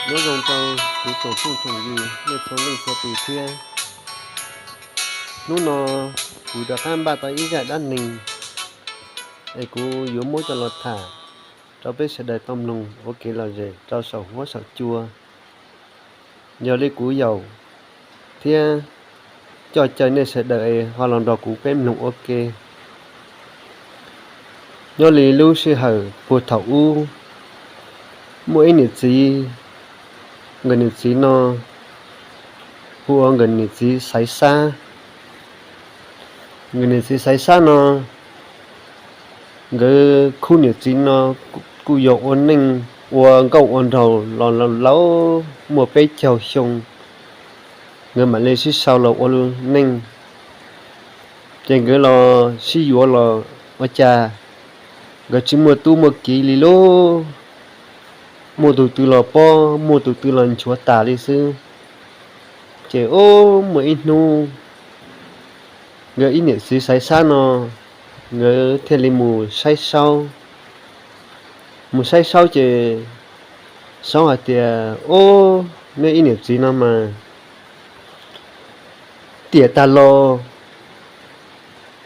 Nyob zoo rau kuv tsoom phooj tsoom ywg nej txhua leej txhua tus thiab. Hnub no kuv rov qab npaj tau ib zaj dab neeg es kuv yuav muab coj los tham rau peb sawv daws tau mloog ua kev lom zem rau saum huab saum cua. Yog li kuv yaum thiab coj caw nej sawv daws es ho los nrog kuv peb mloog ua ke. Nyob li lub sij hawm puag thaum ub, muaj ib niam txiv, nkawd niam txiv no hu ua nkawd niam txiv Xaiv Xab. Nkawd niam txiv Xaiv Xab no, nkawd khub niam txiv no kuj yog ua neej ua nkauj ua nraug los laus laus muaj peb caug xyoo, nkawd mam li sib sau los ua neej. Ces nkawd los sib yuav los ua cas nkawd tsis muaj tub muaj kiv li lauj. Muaj tus twg los pom, muaj tus twg los nchuav tas li xwb. Ces ub, muaj ib hnub nkawd ib niam txiv Xaiv Xab no, nkawd thiaj li mus saib Saub. Mus saib Saub ces Saub hais tias, Ub, neb ib niam txiv no mas tiam tag los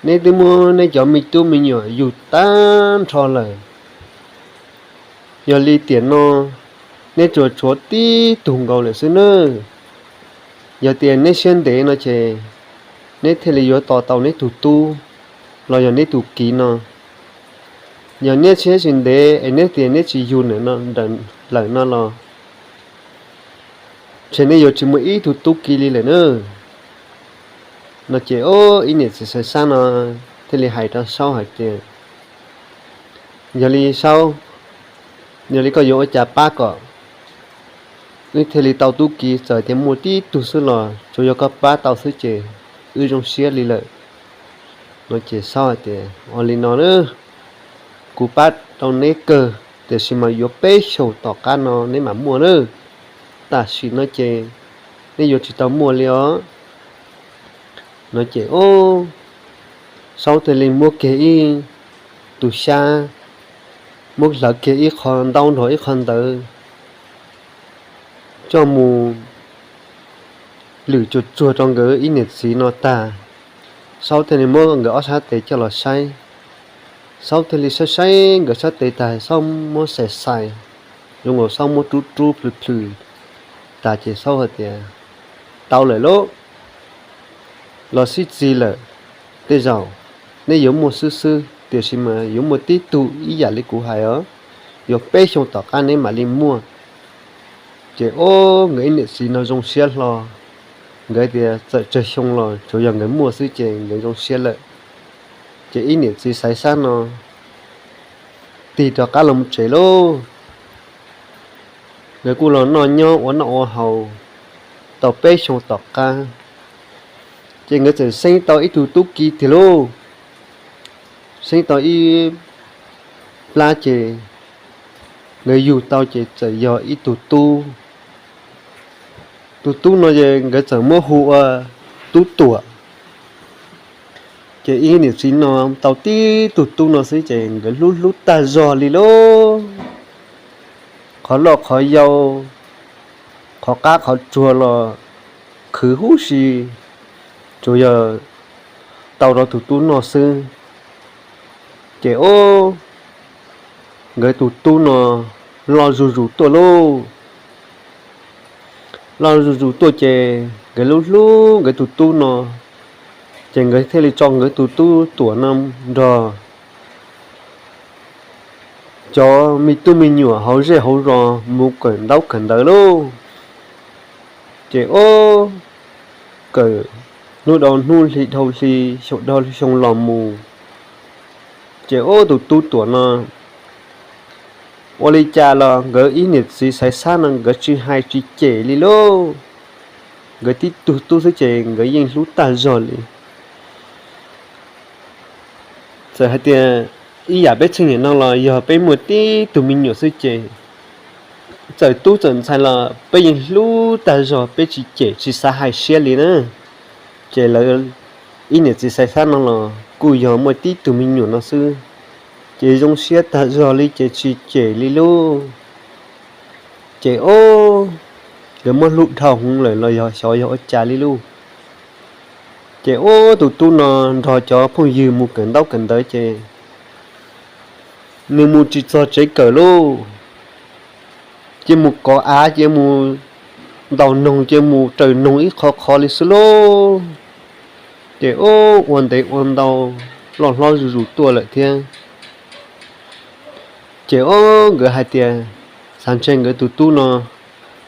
neb twb muab neb cov me tub me nyuam yug tag nrho lawm. Yog li tiam no neb tsuas tshuav tib tug nkaus lawm xwb nawb. Yog tias neb siab ntev no ces neb thiaj li yuav tos tau neb tus tub los yog neb tus kiv no. Yog neb siab tsis ntev es neb tias neb tsis yug lawm no los ntshe neb yuav tsis muaj ib tug tub kiv li lawm nawb. No ces ub, ib niam txiv Xaiv Xab no thiaj li hais rau Saub hais tias, Yog li Saub, yog li koj yuav ua cas pab kom wb thiaj li tau tub kiv, txawm tias muaj tib tug xwb los tsuas yog koj pab tau xwb ces wb zoo siab li lawm. No ces Saub hais tias, Ua li no, kuv pab tau neb kawg, tiam sis mas yuav peb xyoos tom qab no neb mam muaj nawb. Tam sim no ces neb yuav tsis tau muaj li os. No ces ub, Saub thiaj li muab kiag ib tug xyab, muab hlawv kiag ib qho ntaub nrog ib qho ntawv coj mus lwm tsuag tsuag rau nkawd ib niam txiv no tag, Saub thiaj li muab nkawd ob sab tes coj los saib. Saub thiaj li saib saib nkawd sab tes tag, Saub muab xais xais, zoo nkaus Saub muab rub rub plhws plhws tas ces Saub hais tias, Tau lawm lauj, los sib txig lawm, tej zaum neb yuav muaj xwb xwb, tiam sis mas yuav muaj tib tug ib yam li kuv hais os, yuav peb xyoo tom qab neb mam li muaj. Ces ub, nkawd ib niam txiv no zoo siab hlo, nkawd tias txawm tsawg xyoo los tsuas yog nkawd muaj xwb ces nkawd zoo siab lawm. Ces ib niam txiv Xaiv Xab no tig rov qab los tsev lauj. Nkawd kuj los noj nyob ua noj ua haus tau peb xyoo tom qab, ces nkawd txawm xeeb tau ib tug tub kiv tiag lauj. Xeeb tau ib plab ces nkawd yug tau ces txawm yog ib tug tub. Tus tub no ces nkawd txawm muab hu ua Tub Tuam. Ces ib niam txiv no tau tib tug tub no xwb ces nkawd hlub hlub tag zog li lauj. Qhov loj qhov yau, qhov qab qhov tsuag los khwv huv si, tsuas yog tau rau tus tub noj xwb. Ces ub, nkawd tus tub no loj zuj zus tuaj lauj. Loj zuj zus tuaj ces nkawd hlub hlub nkawd tus tub no, ces nkawd thiaj li tso nkawd tus Tub Tuam no nrog cov me tub me nyuam hauv zej hauv zos mus kawm ntaub kawm ntawv lauj. Ces ub, kawm hnub dhau hnub hli dhau hli xyoo dhau xyoo los mus, ces ub, tus Tub Tuam no ua li cas los nkawd ib niam txiv Xaiv Xab no nkawd tsis hais tsis cem li lauj. Nkawd tib tug tub xwb ces nkawd yeej hlub tag zog li. Txawm hais tias ib yam peb txheej niam no los yog peb muaj tib tug me nyuam xwb ces txawm tub txawm ntxhais los peb yeej hlub tag zog, peb tsis cem tsis xav hais siab li na. Ces lawv ib niam txiv Xaiv Xab no los kuj yog muaj tib tug me nyuam no xwb, ces zoo siab tag zog li ces tsis cem li lauj. Ces ob, nkawd muab hlub dhau hwv lawm los yog xyov yog ua cas li lauj. Ces ob, tus tub no nrog cov phooj ywg mus kawm ntaub kawm ntawv ces nws mus tsis txog tsev kawm lauj. Ces mus kov av, ces mus ntaus noog, ces mus raws noog ib qho qhov li xwb lauj. Ces ob, ua ntev ua ntau, loj hlob zuj zus tuaj lawm thiab. Ces ob, nkawd hais tias xav ntshe nkawd tus tub no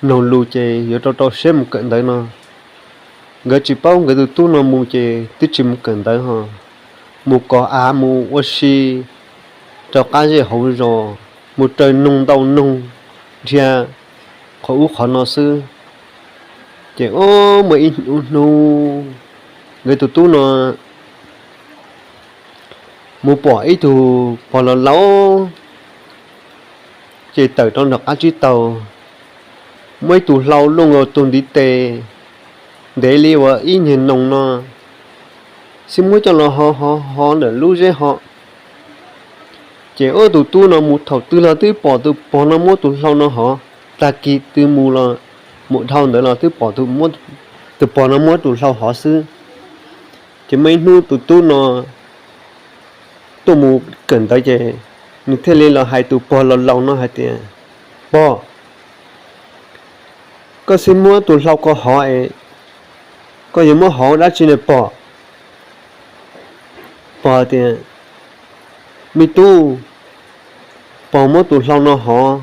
mloog lus ces yuav rau rau siab mus kawm ntawv no. Nkawd tsis paub nkawd tus tub no mus ces twb tsis mus kawm ntawv ho mus kov av mus ua si rau qab zej hauv zos, mus raws noog ntaus noog, dhia qhov ub qhov no xwb. Ces ob, muaj ib hnub nkawd tus tub no mus pom ib tug pog laus laus ces tawm rau nram qab tsib taug, muaj ib tug hlau luaj nkaus tus ntiv tes, ntev li uas ib nyuag noo no, xij muab coj los hov hov hov ntawm lub zeb hov. Ces ob, tus tub no mus thaum twg los twb pom tus pog no muab tus hlau no hov, tag kis twg mus los mus dhau ntawd los twb pom tus pog no muab tus hlau hov xwb. Ces muaj ib hnub tus tub no tuaj mus kawm ntawv ces nws thiaj li los hais tus pog laus laus no hais tias, Pog, koj xij muab tus hlau ko hov es koj yuav muab hov dab tsi na pog? Pog tias, Me tub, pog muab tus hlau no hov,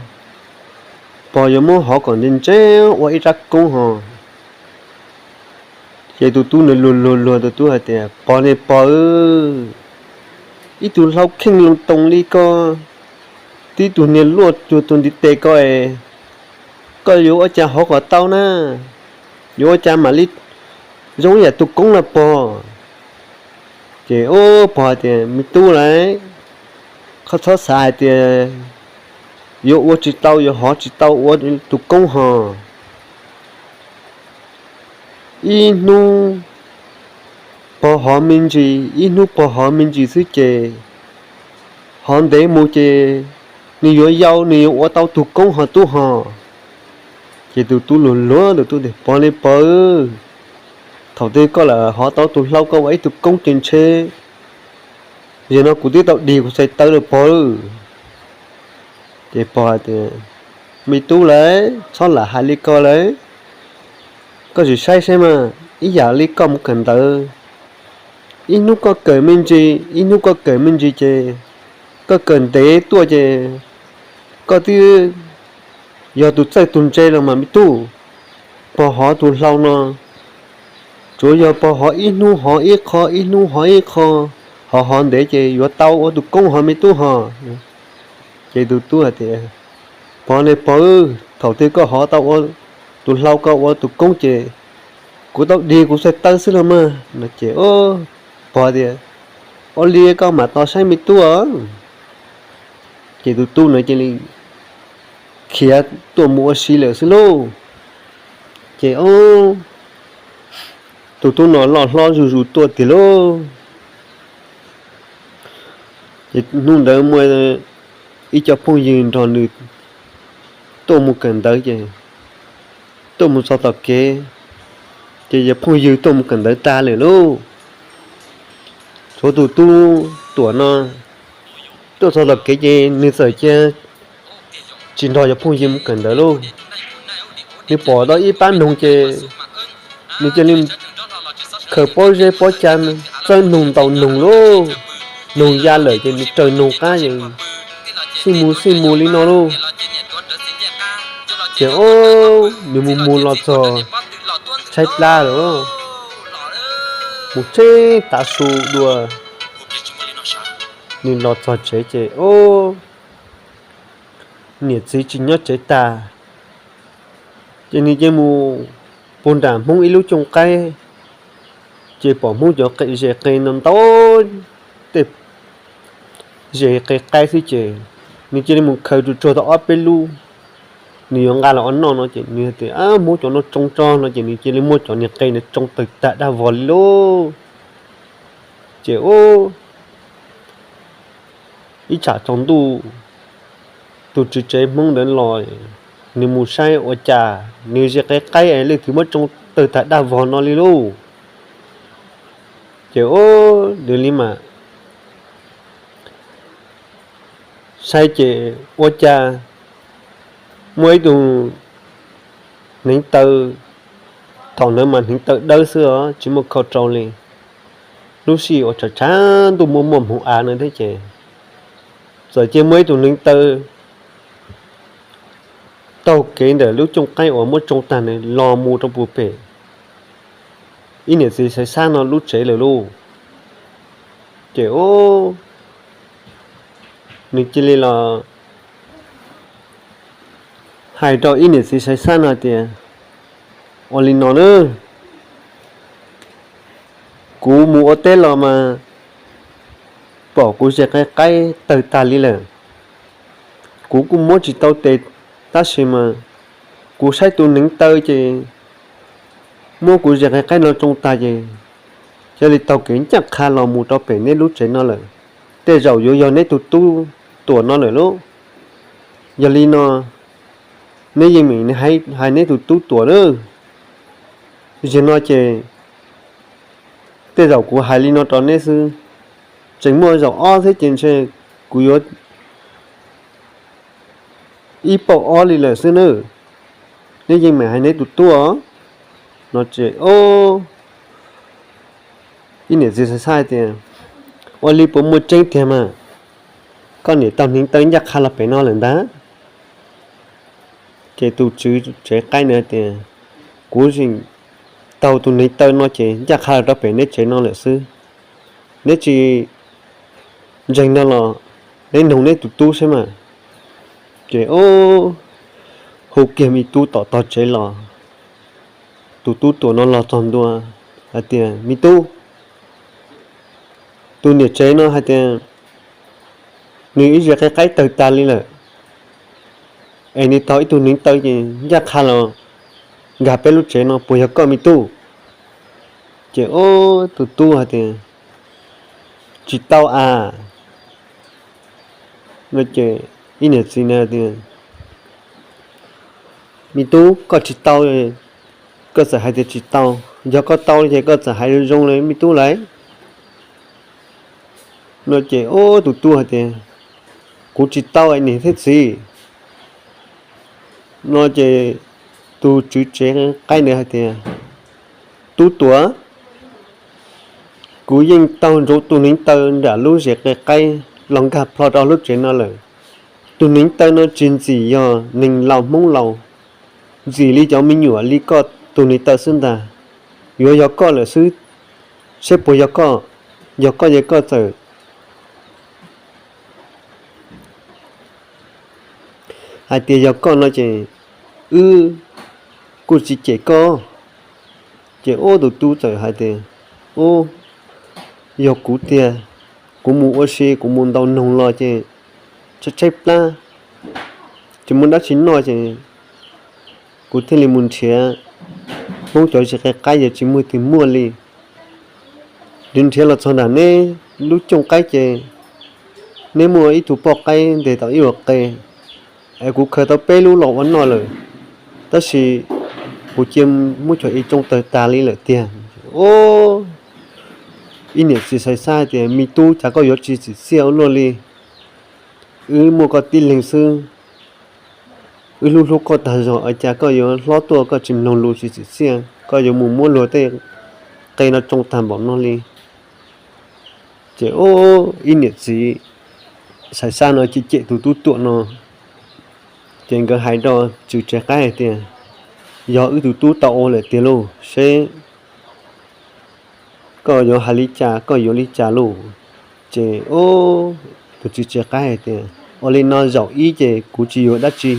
pog yuav muab hov kom ntse ntse ua ib rab koob hov. Ces tus tub nws luag luag luag tus tub hais tias, Pog ne pog, ib tug hlau kheej loo too li ko, tib tug niag luaj cuag tus ntiv tes ko es koj yuav ua cas hov kom tau na? Yuav ua cas mam li zoo yam tus koob na pog? Ces ob, pog hais tias, Me tub lauj, koj txhob xav hais tias yuav ua tsis tau yuav hov tsis tau ua tus koob hov. Ib hnub pog hov me ntsis, ib hnub pog hov me ntsis xwb ces hov ntev mus ces nws yuav yau, nws yuav ua tau tus koob hov tub hov. Ces tus tub luag luag tus tub tias, Pog ne pog, thaum twg koj lam hov tau tus hlau koj ua ib tug koob ces ntshe yog no kuv twb tau dig kuv txhais taw lawm pog. Ces pog hais tias, Me tub lauj, txhob lam hais li ko lauj, koj sim saib saib mas ib yam li koj mus kawm ntawv, ib hnub koj kawm me ntsis ib hnub koj kawm me ntsis ces koj kawm ntev tuaj ces koj twb yog tus txawj tus ntse los mas me tub. Pog hov tus hlau no tsuav yog pog hov ib hnub hov ib qho ib hnub hov ib qho, hov hov ntev ces yuav tau ua tus koob hov me tub hov. Ces tus tub hais tias, Pog ne pog, thaum twg koj hov tau ua tus hlau koj ua tus koob ces kuv tau dig kuv txhais taw xwb los mas no ces pog tias, Ua li koj mam tos saib me tub. Ces tus tub no cia li khiav tuaj mus ua si lawm xwb lauj. Ces ob, tus tub no loj hlob zuj zus tuaj tiag lauj. Ces hnub ntawd muaj ib co phooj ywg nrog nws tuaj mus kawm ntawv ces tuaj mus txog tom kev ces yog phooj ywg tuaj mus kawm ntawv tag lawm lauj. Tshuav tus tub tuam no tuaj txog tom kev ces nws txawm cia tsis nrog yog phooj ywg mus kawm ntawv lauj. Nws pom tau ib pab noog ces nws cia li khaws pob zeb pob cag txawb noog ntaus noog lauj. Noog ya lawm ces nws raws noog qab ces xij mus xij mus li no lauj. Ces ob, nws mus mus los txog tshaib plab lawm, mus tsheb tav su dua. Nws los txog tsev ces ob, niam txiv tsis nyob tsev tag, ces nws cia mus puag nram Hmoob ib lub cooj qaib, ces pom Hmoob cov zes qe no ntau, tej zes qe qaib xwb ces nws cia li mus khaws tsuag tsuag tau ob peb lub, nws yuav nqa los ua noj no ces nws tias, Hmoob cov no tsoo tso no ces nws cia li muab cov niag qe no tsoo tawg tag dag vog li lauj. Ces ib tsam tsaus ntuj, tus tswv tsev Hmoob ntawd los nws mus saib ua cas nws zes qe qaib es leej twg muab tsoo tawg tag daj vog no li lauj. Ces ub, nws li mas saib ces ua cas muaj ib tug hneev taw, thaum ntawd mas hneev taw dawb xwb os, tsis muaj khau rau li. Lub sij hawm uas tshav tshav ntuj muaj muaj hmoov av no thiab ces txawm cia muaj ib tug hneev taw taug kev ntawm lub cooj qaib uas muab tsoo tag ntawd los mus rau puag pem ib niam txiv Xaiv Xab no lub tsev lawm lauj. Ces ub, nws cia li los hais rau ib niam txiv Xaiv Xab no tias, ua li no na, kuv mus ua teb los mas pom kuv zes qe qaib tawg tag li lawm. Kuv kuj muab tsis tau tes, tab sis mas kuv saib tus hneev taw ces muab kuv zes qe qaib no tsoo tag ces cia li taug kev ncaj qha los mus rau pem neb lub tsev no lawm. Tej zaum yuav yog neb tus tub Tuam no lawm lauj. Yog li no neb yeej meem hais neb tus tub Tuam na. Zaum no ces tej zaum kuv hais li no rau neb xwb, tseem muaj zaum ob thiab ces ntshe kuv yuav ib pauj ob li lawm xwb nawb. Neb yeej meem hais neb tus tub os. No ces ib niam txiv Xaiv Xab tias, ua li puas muaj tseeb tiag mas? Koj niam taug hneev taw ncaj qha los pem no lawm ntag. Ces tus tswv tsev qaib ntawd tias, kuv yeej taug tus hneev taw no ces ncaj qha los rau pem neb tsev no lawm xwb. Neb tsis ntseeg no los neb noog neb tus tub saib mas. Ces ub, hu kiag me tub tom tog tsev los. Tus tub Tuam no los txog ntua hais tias, me tub, tus niam tsev no hais tias nws ib zes qe qaib tawg tas li lawm, es nws taug ib tug hneev taw ces ncaj qha los nkag peb lub tsev no, puas yog koj me tub? Ces ub, tus tub hais tias, tsis tau a. No ces ib niam txiv na tias, me tub, koj tsis tau, koj txawm hais tias tsis tau, yog koj tau ces koj txawm hais zoo zoo li me tub lauj. No ces ub, tus tub hais tias, kuv tsis tau niam thiab txiv. No ces tus tswv tsev qaib ntawd hais tias, tub Tuam, kuv yeej taug ntsoov tus hneev taw nram lub zes qe qaib los nkag plho rau lub tsev no lawm. Tus hneev taw no tsis ntxim yog neeg laus Hmoob laus, ntxim li cov me nyuam li koj tus hneev taw xwb ntag. Yuav yog koj lawm xwb, seb puas yog koj. Yog koj ces koj txawm hais tias yog koj no ces wb kuj tsis cem koj. Ces ub, tus tub txawm hais tias, ub, yog kuv tiag, kuv mus ua si kuv mus ntaus noog los ces tshaib tshaib plab, tsis muaj dab tsi noj ces kuv thiaj li mus nrhiav Hmoob cov zes qe qaib, yog tsis muaj twg muaj li. Nrhiav nrhiav los txog nram neb lub cooj qaib ces neb muaj ib tug poj qaib ntes tau ib ua qe, es kuv khaws tau peb lub los ua noj lawm, tab sis kuv cia muab cov ib tsoo tawg tas li lawm tiag. Ub, ib niam txiv Xaiv Xab hais tias, me tub, cas koj yuav tsis txim txiaj ua luaj li? Wb muaj koj tib leeg xwb, wb hlub hlub koj tag zog, ua cas koj yuav hlob tuaj koj tsis mloog lus tsis txim txiaj, koj yuav mus muab luag tej qe no tsoo tag npaum no li? Ces ub, ib niam txiv Xaiv Xab no cem cem tus tub Tuam no, ces nkawd hais rau tswv tsev qaib hais tias, yog wb tus tub tau ua lawm tiag lauj, seb koj yuav hais li cas, koj yuav li cas lauj? Ces ub, tus tswv tsev qaib hais tias, ua li no zaum ib ces kuv tsis yuav dab tsi,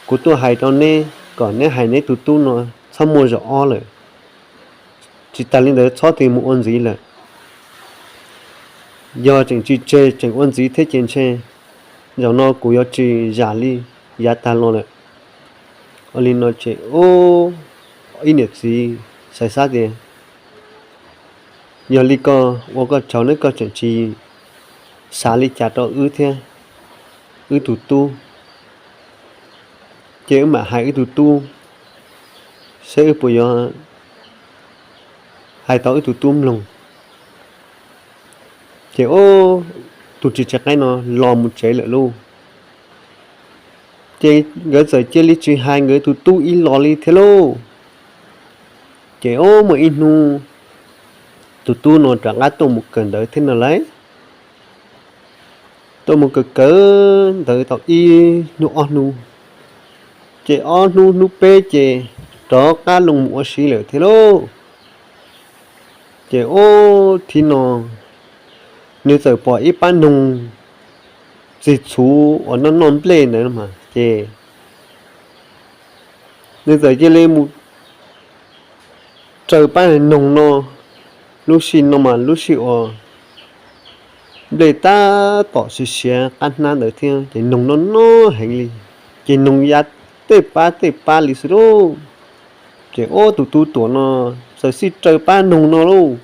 kuv tuaj hais rau neb kom neb hais neb tus tub no txhob muaj zaum ob lawm. Tsis tas li ntawd txhob twg mus ua ntxiv lawm. Yog tseem tsis tseg tseem ua ntxiv thiab ces ntshe zaum no kuv yuav tsis zam li yav tag los lawm. Ua li no ces ub, ib niam txiv Xaiv Xab tias, yog li koj ua koj tsaug nawb, koj tseem tsis xav li cas rau wb thiab wb tus tub. ces wb mam hais wb tus tub, saib wb puas yuav hais tau wb tus tub mloog. Ces ob tug txiv tsev qaib no los mus tsev lawm lauj. Ces nkawd txawm cia li tsis hais nkawd tus tub ib los li thiab lauj. Ces ob muaj ib hnub tus tub no rov qab tuaj mus kawm ntawv thiab no lauj. Tuaj mus kawm kawm ntawv tau ib hnub ob hnub, ces ob hnub hnub peb ces rov qab los mus ua si lawm thiab lauj. Ces ob thib no nws txawm pom ib pab noog txig txhuv uas noj noj nplej ntawd mas ces nws txawm cia li mus raws pab noog no. Lub sij no mas lub sij uas nplej tab tom siav siav qab hnab ntawd thiab ces noog noj noj heev li, ces noog ya tej pab tej pab li xwb lauj. Ces ob tus tub tuam no txawm xij raws pab noog no lauj.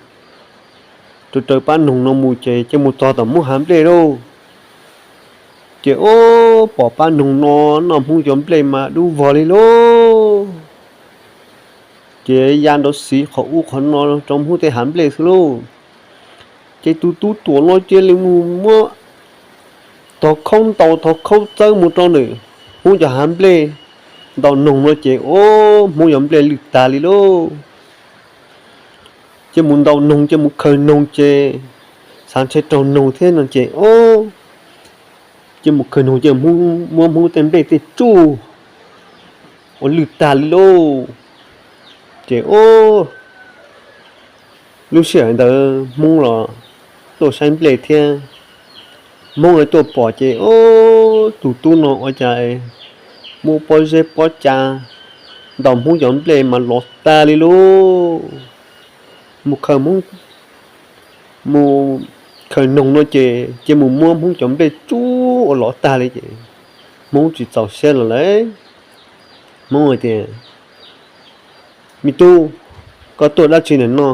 Raws raws pab noog no mus ces cia mus txog tom hmoob hav nplej lauj. Ces ob pom pab noog no noj hmoob cov nplej mas dub vog li lauj. Ces ya nrov xiv qhov ub qhov no rau hmoob tej hav nplej xwb lauj. Ces tus tub tuam no cia li mus muab thov khaub ntaus thov khaub txawb mus rau ntawm hmoob cov hav nplej, ntaus noog no ces ob hmoob cov nplej lwj tag li lauj. Ces mus ntaus noog ces mus khaws noog ces xav ntshe raug noog thiab no ces ob ces mus khaws noog ces muab hmoob tej nplej tej tsuj ua lwj tag li lauj. Ces ob lub sij hawm ntawd hmoob los tuaj saib nplej thiab, hmoob los tuaj pom ces ob tus tub no ua cas muab pob zeb pob cav ntaus hmoob cov nplej mas lov tag li lauj. Mus khaws hmoob mus khaws noog no ces cia mus muab hmoob cov nplej tsuj ua lov tag li ces hmoob tsis txaus siab los lawm. Hmoob hais tias, me tub, koj tuaj dab tsi ntawm no?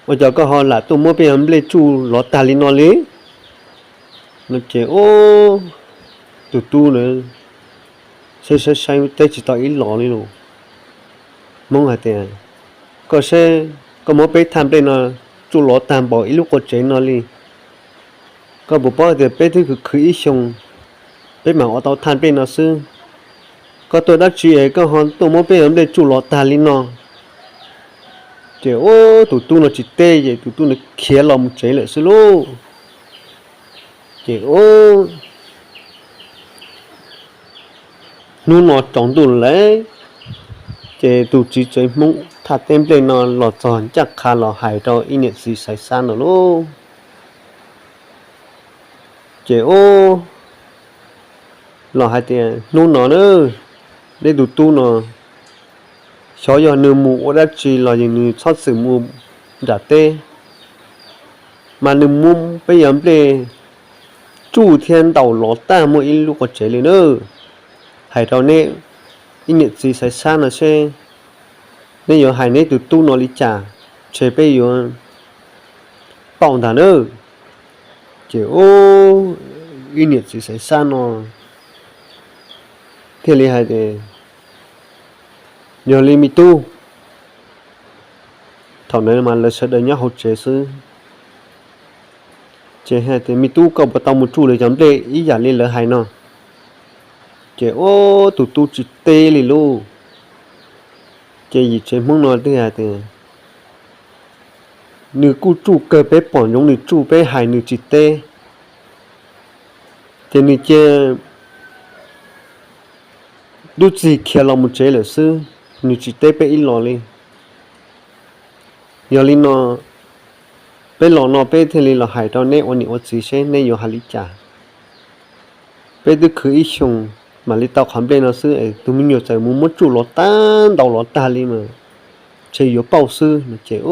Ua cas koj ho lam tuaj muab peb cov nplej tsuj lov tag li no li? No ces ob tus tub na saib saib saib teb tsis tau ib los li lauj. Hmoob hais tias, koj saib, koj muab peb thaj nplej no tsuj lov tag npaum ib lub qua tsev no li. Koj puas paub tias peb twb khwv khwv ib xyoos peb mam ua tau thaj nplej no xwb. Koj tuaj dab tsi es koj ho tuaj muab peb cov nplej tsuj lov tag li no? Ces ob tus tub no tsis teb ces tus tub no khiav los mus tsev lawm xwb lauj. Ces ob hnub no tsaus ntuj lawm, ces tus txiv tsev hmoob thaj teb nplej no los txog ncaj qha los hais rau ib niam txiv Xaiv Xab no lauj. Ces ob los hais tias, hnub no na, neb tus tub no xyov yog nws mus ua dab tsi los yeej nws txhob txwm mus nram teb, mas nws muab peb cov nplej tsuj thiab ntaus lov tag muaj ib lub qua tsev li na. Hais rau neb ib niam txiv Xaiv Xab no seb neb yuav hais neb tus tub no li cas, ntshe peb yuav pauj ntag na. Ces ib niam txiv Xaiv Xab no thiaj li hais tias, yog li me tub. Thaum ntawd mas lawv sawv daws nyob hauv tsev xwb. Ces hais tias, me tub, koj puas tau mus tsuj lawv cov nplej ib yam li lawv hais no? Ces ob tus tub tsis teb li lauj. Ces yim tsev hmoob no thiaj hais tias, nws kuj tsuj kawg, peb pom ntsoov nws tsuj, peb hais nws tsis teb, ces nws cia tub txig khiav los mus tsev lawm xwb, nws tsis teb peb ib los li. Yog li no, peb los no peb thiaj li los hais rau neb ua niam ua txiv seb neb yuav hais li cas. Peb twb khwv ib xyoos mam li tau qhov nplej no xwb es tus me nyuam txawm mus muab tsuj lov tag ntaus lov tag li mas ntshe yuav pauj xwb no ces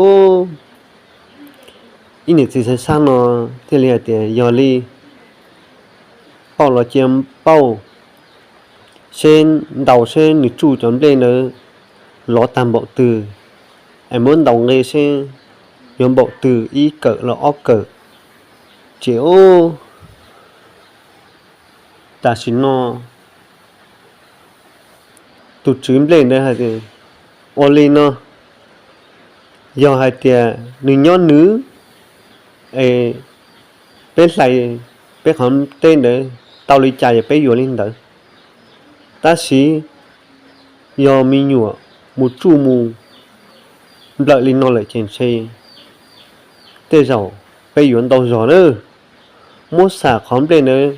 ib niam txiv Xaiv Xab no thiaj li hais tias, yog li pauj los cia pauj, seb ntaus seb nws tsuj cov nplej ntawd lov tag npaum twg, es muab ntaus nqe seb yuav npaum twg, ib kawm los ob kawm. Ces tam sim no tus tswv nplej ntawd hais tias, ua li no, yog hais tias nws nyob nws es peb hlais peb qhov teb ntawd tau li cas yog peb yuav li ntawd. Tab sis yog me nyuam mus tsuj mus nplawm li no lawm ces ntshe tej zaum peb yuav ntau zog na. Muab xam qhov nplej ntawd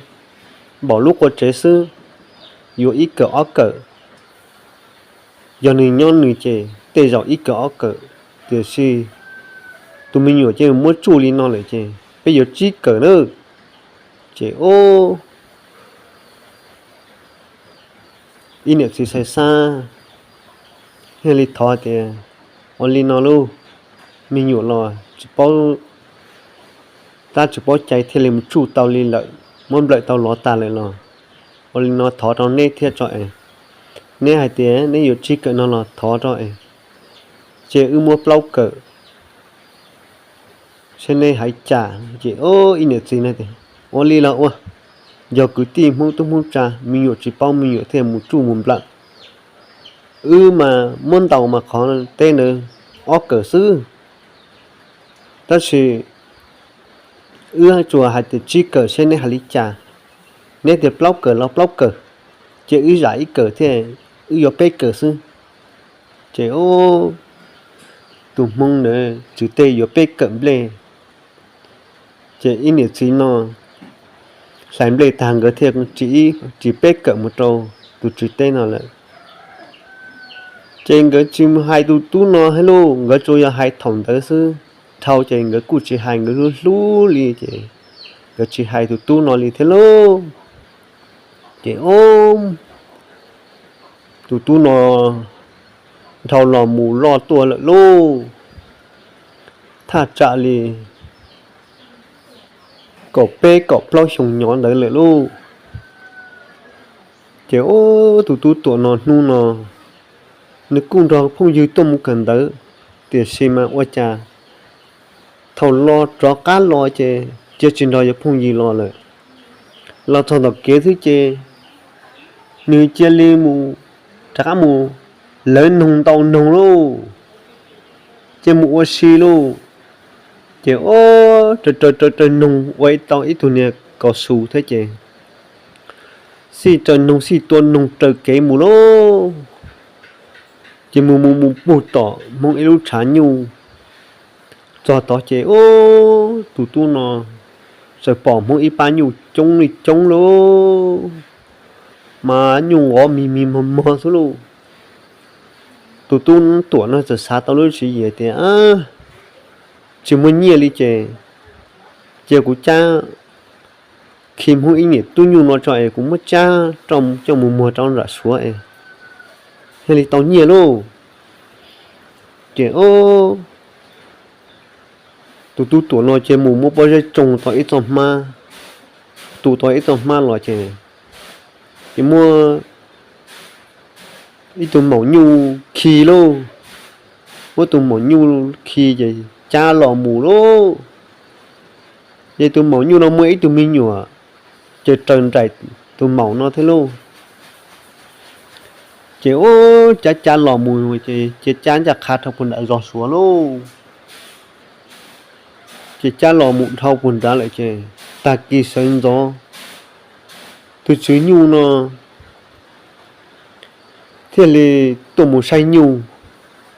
npaum lub qua tsev xwb, yuav ib kawm ob kawm. Yog nws nyob nws ces tej zaum ib kawm ob kawm, tiam sis tus me nyuam ces muab tsuj li no lawm ces peb yuav tsib kawm na. Ces ib niam txiv xav xav thiaj li thov tias, ua li no lauj, me nyuam los tsis paub tab tsis paub cai thiaj li mus tsuj tau li lawm, muab nplawm tau lov tas lawm los, ua li no thov rau neb thiab tso es, neb hais tias neb yuav tsib kawm no los thov rau es, ces wb muab plaub kawm seb neb hais cas. Ces ib niam txiv no tias, ua li los ua, yog kwv tij Hmoob tub Hmoob tsa, me nyuam tsis paub me nyuam thiaj mus tsuj mus nplawm. Wb mas muab ntaus mas qhov teb ntawd ob kawm xwb, tab sis wb tsuas hais tias tsib kawm seb neb hais li cas. Neb tias plaub kawm los plaub kawm, ces wb zam ib kawm thiab, wb yuav peb kawm xwb. Ces tus Hmoob ntawd tswv teb yuav peb kawm nplej. Ces ib niam txiv no hlais nplej tag nkawd thiaj tsiv peb kawm mus rau tus tswv teb no lawm. Ces nkawd tsis hais tus tub no thiab lauj, nkawd tsuas yog hais thaum ntawd xwb. Dhau ces nkawd kuj tsis hais, nkawd hlub hlub li ces nkawd tsis hais tus tub no li thiab lauj. Ces tus tub no dhau los mus loj tuaj lawm lauj, thaj tsam li kaum peb kaum plaub xyoo nyob ntawd lawm lauj. Ces tus tub Tuam no hnub no nws kuj nrog phooj ywg tuaj mus kawm ntawv, tiam sis mas ua cas thaum los rov qab los ces cia tsis nrog yawg phooj ywg los lawm. Los txog tom kev xwb ces nws cia li mus, rov qab mus lawv noog ntau noog lauj, ces mus ua si lauj. Ces ua raws raws noog ua tau ib tug niag kaus xus thiab ces xij raws noog xij tua noog raws kev mus lauj. Ces mus mus mus puag tom Hmoob ib lub tshav nyuj txog tod ces ua tus tub no txawm pom Hmoob ib pab nyuj coob li coob lauj, mas nyuj nqov mig mig mog mog xwb lauj. Tus tub Tuam no txawm xav tau lub tswv yim tias, tsis muaj nyiaj li ces cia kuv cab khi Hmoob ib niam tub nyuj no tso es kuv muab cab coj mus muag rau nram Suav es thiaj li tau nyiaj lauj. Ces tus tub Tuam no ces mus muab pob zeb tsoo tau ib txoj hmab, tu tau ib txoj hmab los ces, ces muab ib tug maum nyuj khi lauj, muab tus maum nyuj khi ces cab los mus lauj. Ces tus maum nyuj no muaj ib tug me nyuam ces raws nraim tus maum no thiab lauj. Ces ua cas cab los mus ces cia cab ncaj qha rau puag nram zos Suav lauj. Ces cab los mus dhau puag nrad lawm ces tag kis sawv ntxov tus tswv nyuj no thiaj li tuaj mus saib nyuj.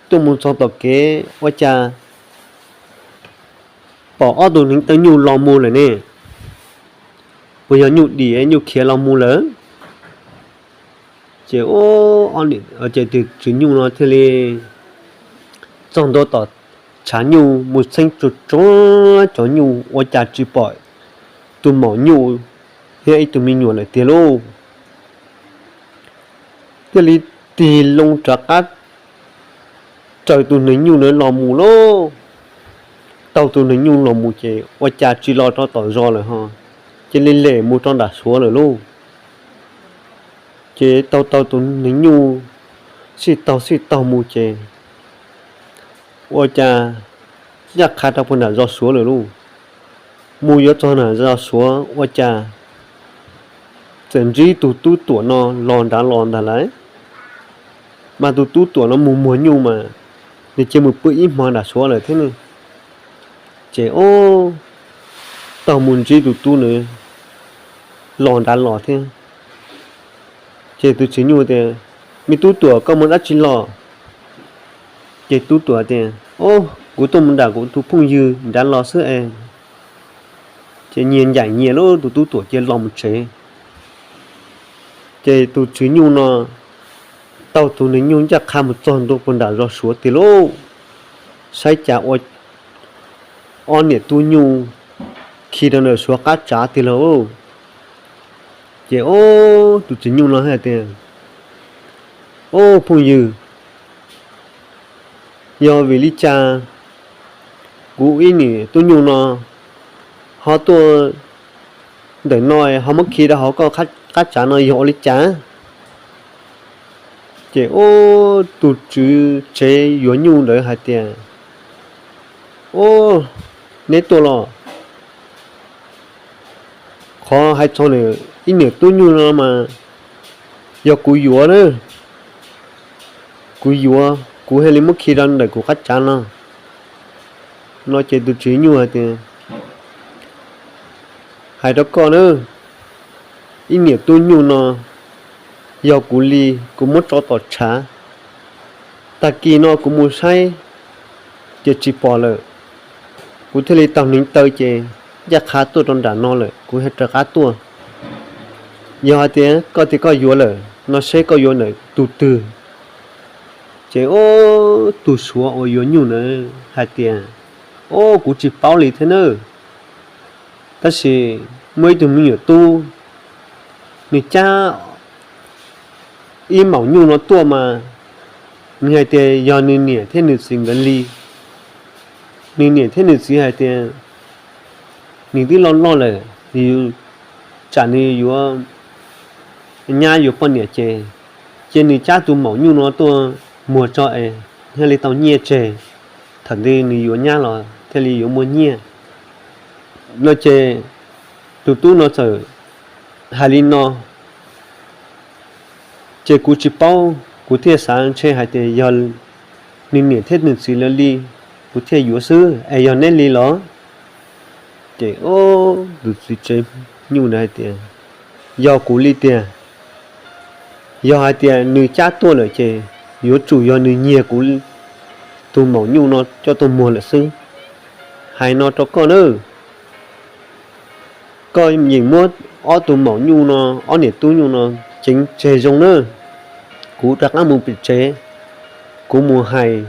Tuaj mus txog tom kev ua cas pom ob tug neev taw nyuj los mus lawm ne. Puas yog nyuj dim nyuj khiav los mus lawm? Ces tus tswv nyuj no thiaj li txog ntua tom tshav nyuj mus txheeb tsuag tsuag cov nyuj ua cas tsis pom tus maum nyuj thiab ib tug me nyuam lawm tiag lauj. Thiaj li tig loo rov qab raws tus neev nyuj ntawd los mus lauj. Taug tus neev nyuj los mus ces ua cas tsis los rau tom zos lawm ho, cia li lem mus rau nram Suav lawm lauj. Ces taug taug tus neev nyuj, sij taug sij taug mus ces ua cas ncaj qha rau puag nram zos Suav lawm lauj. Mus yuav txog nram zos Suav ua cas txawm ntsib tus tub Tuam no los nrad los ntag lauj. Mas tus tub Tuam no mus muag nyuj mas nws cia mus pw ib hmo nram suav lawm thiab ne. Ces ob tau mus ntsib tus tub nws los nrad los thiab. Ces tus tswv nyuj tias, Me tub Tuam, koj mus dab tsi los? Ces tub Tuam tias, Ob, kuv tuaj mus nram kuv tus phooj ywg nrad los xwb es. Ces nyias ncaim nyias lub tus tub Tuam cia los mus tsev. Ces tus tswv nyuj no tau tus nws nyuj ncaj qha mus txog ntua puag nram zos suav tiag lauj, saib cas ua ob niam tub nyuj khi rau ntawm suav qab tsav tiag lauj. Ces ob tus tswv nyuj no hais tias, Ob phooj ywg, yog vim li cas kuv ib niam tub nyuj no ho tuaj ntawm no ho muab khi rau hauv koj qab tsav no yog ua li cas? Ces ob tus tswv tsev yuav nyuj ntawd hais tias, Ob, neb tuaj los? Qhov hais txog ib niam tub nyuj no mas yog kuv yuav na, kuv yuav kuv thiaj li muab khi rau ntawm kuv qab tsav no. No ces tus tswv nyuj hais tias, Hais rau koj na, ib niam tub nyuj no yog kuv li, kuv muab tso tom tshav, tag kis no kuv mus saib ces tsis pom lawm, kuv thiaj li taug hneev taw ces ncaj qha tuaj rau nram no lawm kuv thiaj rov qab tuaj. Yog hais tias koj tias koj yuav lawm no seb koj yuav ntawm tus twg? Ces ob tus suav uas yuav nyuj ntawd hais tias, Ob, kuv tsis paub li thiab nawb, tab sis muaj ib tug me nyuam tub, nws cab ib maum nyuj no tuaj mas nws hais tias yog nws niam thiab nws txiv nkawd li. Nws niam thiab nws txiv hais tias nws twb loj loj lawm, tsam nws yuav nyab yuav poj niam ces, ces nws cab tus maum nyuj no tuaj muag tso es thiaj li tau nyiaj tseg, thaum twg nws yuav nyab los thiaj li yuav muaj nyiaj. No ces tus tub no txawm hais li no, ces kuv tsis paub, kuv thiaj xav ntshe hais tias yog nws niam thiab nws txiv lawv li, kuv thiaj yuav xwb es yog neb li los? Ces ob tus tswv tsev nyuj ntawd hais tias, Yog kuv li tiag, yog hais tias nws cab tuaj lawm ces yuav tsum yog nws nyiag kuv tus maum nyuj no coj tuaj muag lawm xwb. Hais no rau koj nawb, koj yeem muab ob tug maum nyuj no, ob niam tub nyuj no ceev tseg zoo nawb. Kuv rov qab mus pem tsev, kuv mus hais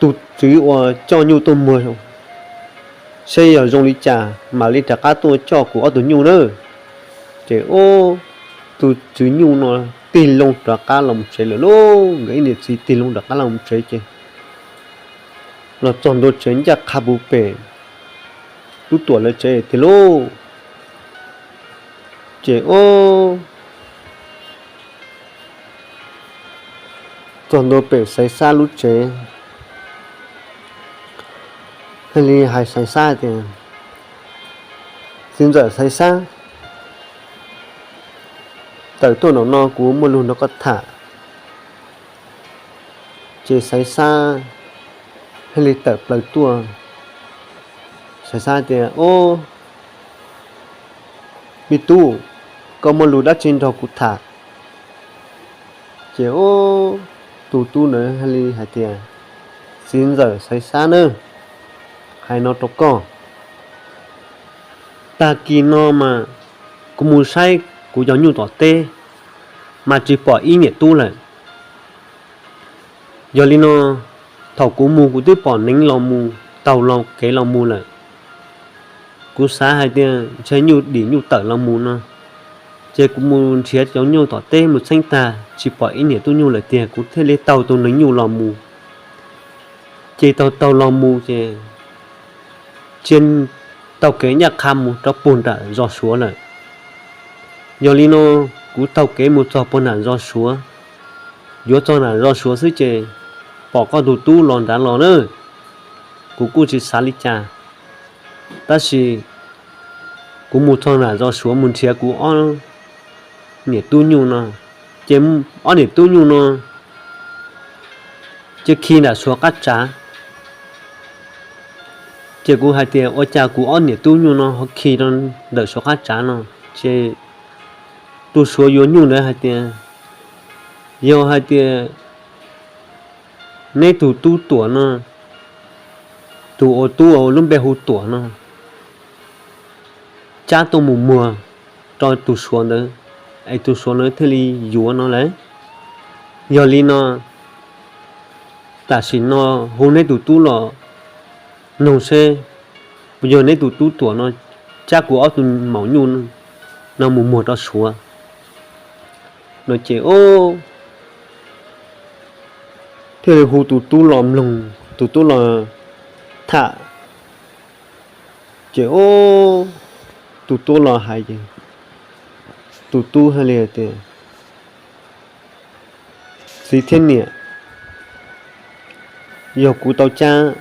tus tswv uas coj nyuj tuaj muag seb yog zoo li cas mam li rov qab tuaj coj kuv ob tug nyuj nawb. Ces ob tus tswv nyuj no tig loo rov qab los tsev lawm lauj. Nkawd ib niam txiv tig loo rov qab los tsev ces los txog ntua tsev ncaj qha puag pem tub Tuam lawv tsev tiag lauj. Ces ob txog ntua pem Xaiv Xab lub tsev, thiaj li hais Xaiv Xab tias, Txiv ntxawm Xaiv Xab, tawm tuaj nram no kuv muaj lus nrog koj tham. Ces Xaiv Xab thiaj li tawm plaws tuaj. Xaiv Xab tias, Ob, me tub, koj muaj lus dab tsi nrog kuv tham? Ces ob tus tub ntawd thiaj li hais tias, Txiv ntxawm Xaiv Xab nawb, hais no rau koj, tag kis no mas kuv mus saib kuv cov nyuj tom teb mas tsis pom ib niam tub lawm. Yog li no, thaum kuv mus kuv twb pom neev los mus taug kev los mus lawm. Kuv xav hais tias ntshe nyuj dim nyuj tawm los mus no, ces kuv mus nrhiav cov nyuj tom teb mus txheeb tag tsis pom ib niam tub nyuj lawm tiag kuv thiaj li taug tus neev nyuj los mus. Ces taug taug los mus ces cia taug kev ncaj qha mus rau puag nram zos Suav lawm. Yog li no, kuv taug kev mus txog puag nram zos Suav, yuav txog nram zos Suav xwb ces pom koj tus tub los nrad los na. Kuv kuj tsis xav li cas, tab sis kuv mus txog nram zos Suav mus nrhiav kuv ob niam tub nyuj no, ces ob niam tub nyuj no cia khi nram suav qab tsav. Ces kuv hais tias ua cas kuv ob niam tub nyuj no ho khi rau ntawm suav qab tsav no? Ces tus suav yuav nyuj ntawd hais tias, yog hais tias neb tus tub Tuam no, tus ua tub uas lub npe hu Tuam no, cab tuaj mus muag rau tus suav ntawd, es tus suav ntawd thiaj li yuav no lawm. Yog li no, tam sim no hu neb tus tub los noog seb puas yog neb tus tub Tuam no cab kuv ob tug maum nyuj no mus muag rau suav no. Ces thiaj li hu tus tub los mloog, tus tub los tham. Ces tus tub los hais, tus tub hais li tias, txiv thiab niam, yog kuv tau cab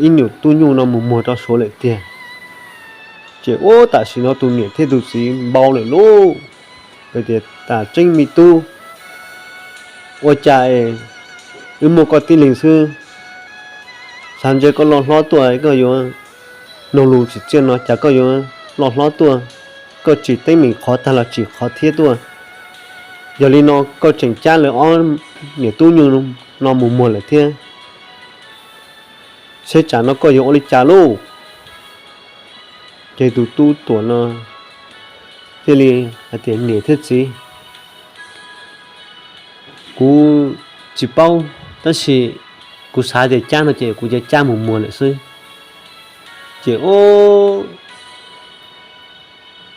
ib niam tub nyuj no mus muag rau suav lawm tiag. Ces ua tam sim no tus niam thiab tus txiv npau lawm lauj, tias, tam tseeb me tub, ua cas es wb muaj koj tib leeg xwb, xav ntshai koj loj hlob tuaj koj yuav nug lus tsim txiaj no, cas koj yuav loj hlob tuaj, koj tsim teeb meem qhov tag los tsim qhov thiab tuaj. Yog li no koj tseem cab lawv ob niam tub nyuj no mus muag lawm thiab, seb tsam no koj yuav ua li cas lauj? Ces tus tub Tuam no thiaj li hais tias, niam thiab txiv, kuv tsis paub, tab sis kuv xav tias cab no ces kuv cia cab mus muag lawm xwb. Ces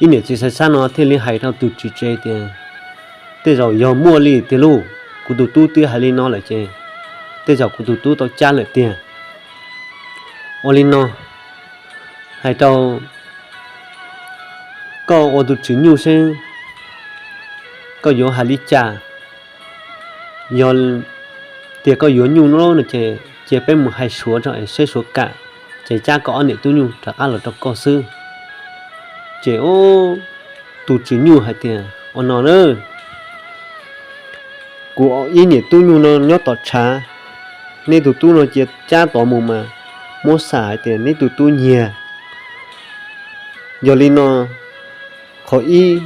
ib niam txiv Xaiv Xab no thiaj li hais rau tus tswv tsev tias, tej zaum yog muaj li tiag lauj, kuv tus tub twb hais li no lawm ces tej zaum kuv tus tub tau cab lawm tiag. Ua li no, hais rau koj ua tus tswv nyuj seb koj yuav hais li cas. Yog tias koj yuav nyuj no ces cia peb mus hais suav tso es seb suav kam, ces cab koj ob niam tub nyuj rov qab los rau koj xwb. Ces tus tswv nyuj hais tias, ua no na, kuv ib niam tub nyuj no nyob tom tshav, neb tus tub no cia cab tod mus mas muab xam hais tias neb tus tub nyiag. Yog li no, qhov ib,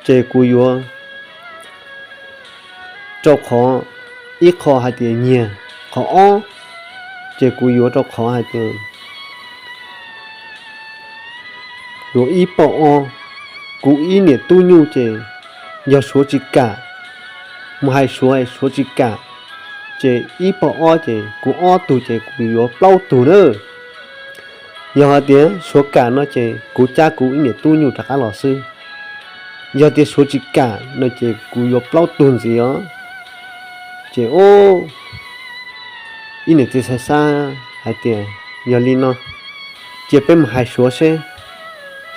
ces kuv yuav rau qhov ib qho hais tias nyiag, qhov ob, ces kuv yuav rau qhov hais tias yuav ib poj ob. Kuv ib niam tub nyuj ces yog suav tsis kam, mus hais suav es suav tsis kam, ces ib poj ob ces kuv ob tug ces kuv yuav plaub tug na. Yog hais tias suav kam no ces kuv cab kuv ib niam tub nyuj rov qab los xwb. Yog tias suav tsis kam no ces kuv yuav plaub tug ntxiv os. Ces ib niam txiv Xaiv Xab hais tias, yog li no, cia peb mus hais suav seb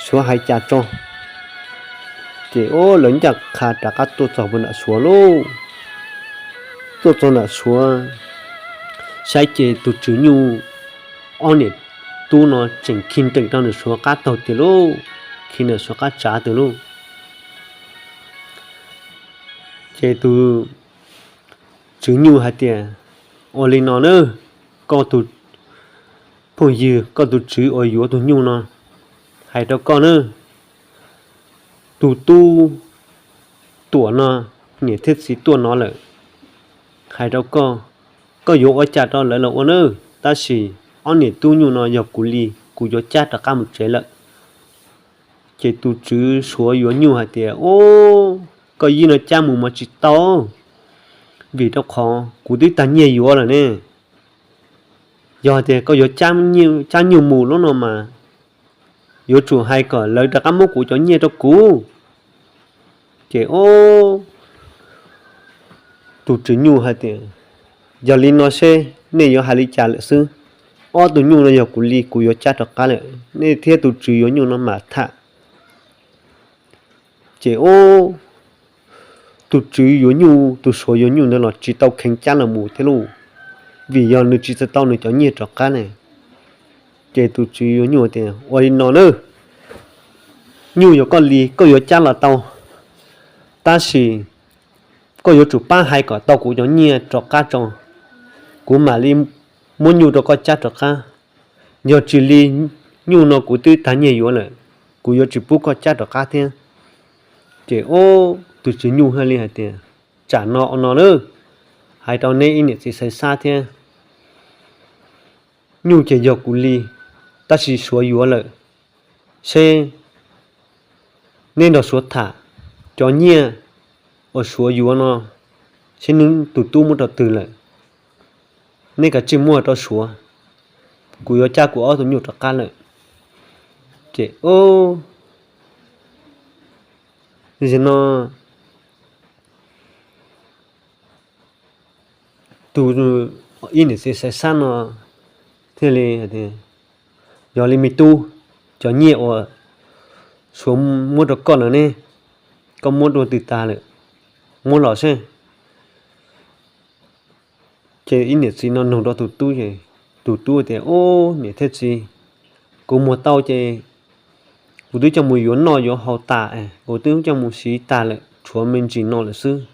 suav hais cas tso. Ces lawv ncaj qha rov qab tuaj txog nram suav lauj. Tuaj txog nram suav, saib ces tus tswv nyuj ob niam tub no tseem khi nreem rau nram suav qab taug tiag lauj, khi nram suav qab tsav tiag lauj. Ces tus tswv nyuj hais tias, ua li no na, koj tus phooj ywg, koj tus tswv uas yuav tus nyuj no, hais rau koj na, tus tub Tuam no niam thiab txiv tuaj no lawm, hais rau koj, koj yuav ua cas rau lawv los ua na, tab sis ob niam tub nyuj no yog kuv li, kuv yuav cab rov qab mus tsev lawm. Ces tus tswv suav yuav nyuj hais tias, o, koj yij no cab mus mas tsis tau, vim rau qhov kuv twb tag nyiaj yuav lawm ne. Yog tias koj yuav cab nyuj mus lub no mas yuav tsum hais kom lawv rov qab muab kuv cov nyiaj rau kuv. Ces tus tswv nyuj hais tias, yog li no seb nej yuav hais li cas lawm xwb. Ob tug nyuj no yog kuv li, kuv yuav cab rov qab lawm, nej thiab tus tswv yuav nyuj no mam tham. Ces tus tswv yuav nyuj, tus suav yuav nyuj ntawd los tsis tau kheev cab los mus thiab lauj, vim yog nws tsis tau nws cov nyiaj rov qab ne. Ces tus tswv yuav nyuj tias, ua li no na, nyuj yog koj li koj yuav cab los tau, tab sis koj yuav tsum pab hais kom tau kuv cov nyiaj rov qab tso, kuv mam li muab nyuj rau koj cab rov qab. Yog tsis li nyuj no kuv twb tag nyiaj yuav lawm, kuv yuav tsis pub koj cab rov qab thiab. Ces ub, tus tswv nyuj thiaj li hais tias, tsam no ua no na, hais rau neb ib niam txiv Xaiv Xab thiab, nyuj ces yog kuv li, tab sis Suav yuav lawm, seb neb nrog Suav tham, cov nyiaj uas Suav yuav no, seb neb tus tub muab rau twg lawm, neb kav tsij muab rau Suav, kuv yuav cab kuv ob tug nyuj rov qab lawm. Ces ub, no tus ib niam txiv Xaiv Xab no thiaj li, yog li me tub, cov nyiaj uas Suav muab rau koj lawm ne, koj muab dua twg tag lawm, muab los seb. Ces ib niam txiv no nug rau tus tub, tus tub tias, ub, niam thiab txiv, kuv muag tau ces kuv twb coj mus yuav noj yuav haus tas, kuv twb coj mus siv tas lawm, tshuav me ntsis no lawm xwb.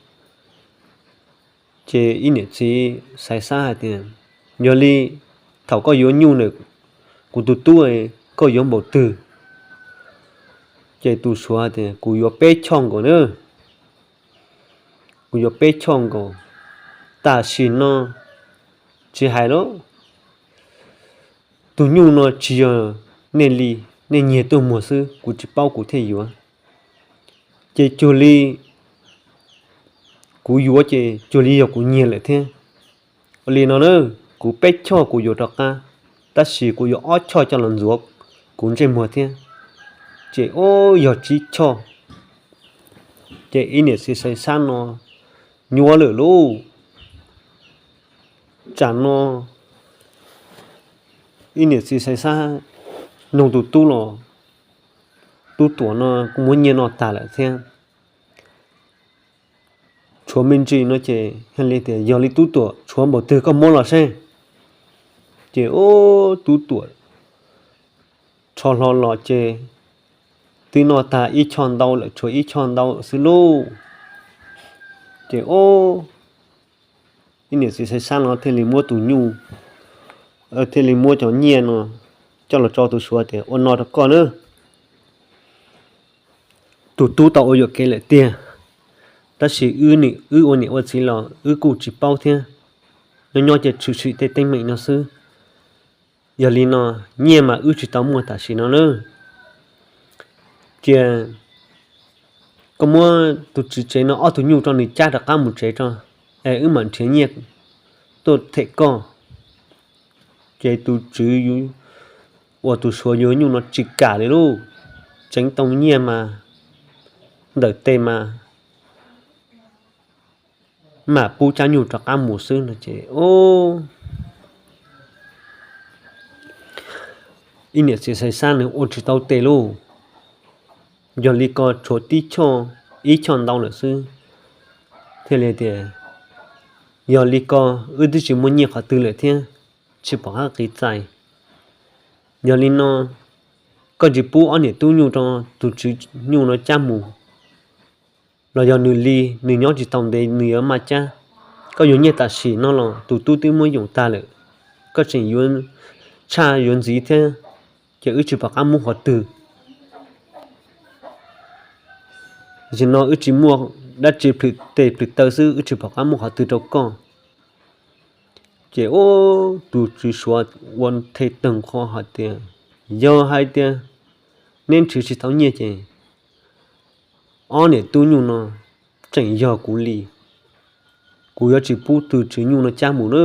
Ces ib niam txiv Xaiv Xab hais tias, yog li thaum koj yuav nyuj ntawm kuv tus tub, koj yuav npaum twg? Ces tus Suav tias, kuv yuav peb choj nkaus na, kuv yuav peb choj nkaus. Tam sim no tsis hais lawm, tus nyuj no tsis yog nej li, nej nyiag tuaj muag xwb, kuv tsis paub kuv thiaj yuav. Ces cuag li kuv yuav ces cuag li yog kuv nyiag lawm thiab. Ua li no na, kuv peb choj kuv yuav rov qab, tab sis kuv yuav ob choj coj los ntxuav kuv ntsej muag thiab, ces ub, yog tsib choj. Ces ib niam txiv Xaiv Xab no nyuaj lawm lauj. Tsam no ib niam txiv Xaiv Xab nug tus tub los, tub Tuam no kuj muab nyiaj noj tas lawm thiab, tshuav me ntsis no ces thiaj li tias, yog li tub Tuam, tshuav npaum twg koj muab los seb. Ces ub, tub Tuam rho hlo los ces twb noj tag ib choj ntau lawm, tshuav ib choj ntau xwb lauj. Ces ub, ib niam txiv Xaiv Xab no thiaj li muab tus nyuj, thiaj li muab cov nyiaj no coj los tso tus Suav tias, ua no rau koj na. Tus tub tau ua yuam kev lawm tiag, tab sis wb ua niam ua txiv los wb kuj tsis paub thiab, nyob nyob ces tshwm sim tej teeb meem no xwb. Yog li no, nyiaj mas wb tsis tau muaj tam sim no na. Cia koj muab tus tswv tsev no ob tug nyuj rau nws cab rov qab mus tsev tso, es wb mam nrhiav nyiaj tuaj them koj. Ces tus tswv uas tus Suav yuav nyuj no tsis kam li lauj, tseev tau nyiaj mas ntawm tes mas mam pub cab nyuj rov qab mus xwb no ces, ib niam txiv Xaiv Xab nws ua tsis tau tes lauj. Yog li ko tshuav tib choj, ib choj ntau lawm xwb, thiaj li tias, yog li ko wb twb tsis muaj nyiaj qhov twg lawm thiab, tsis pom qab qiv txais. Yog li no, koj tsis pub ob niam tub nyuj rau tus tswv nyuj no cab mus, los yog nws li, nws nyob tsis tau ntev nws yuav maj cab. Koj yuav nyiaj tam sim no los tus tub twb muab yoom tag lawm, koj tseem yuav tshaj yuav ntxiv thiab, ces wb tsis pom qab muab qhov twg. Tam sim no wb tsis muaj dab tsi, plhws tes plhws taw xwb, wb tsis pom qab muab qhov twg rau koj. Ces ub, tus tswv Suav ua the tag nqho hais tias, yog hais tias neb nrhiav tsis tau nyiaj ces ob niam tub nyuj no tseem yog kuv li, kuv yuav tsis pub tus tswv nyuj no cab mus na.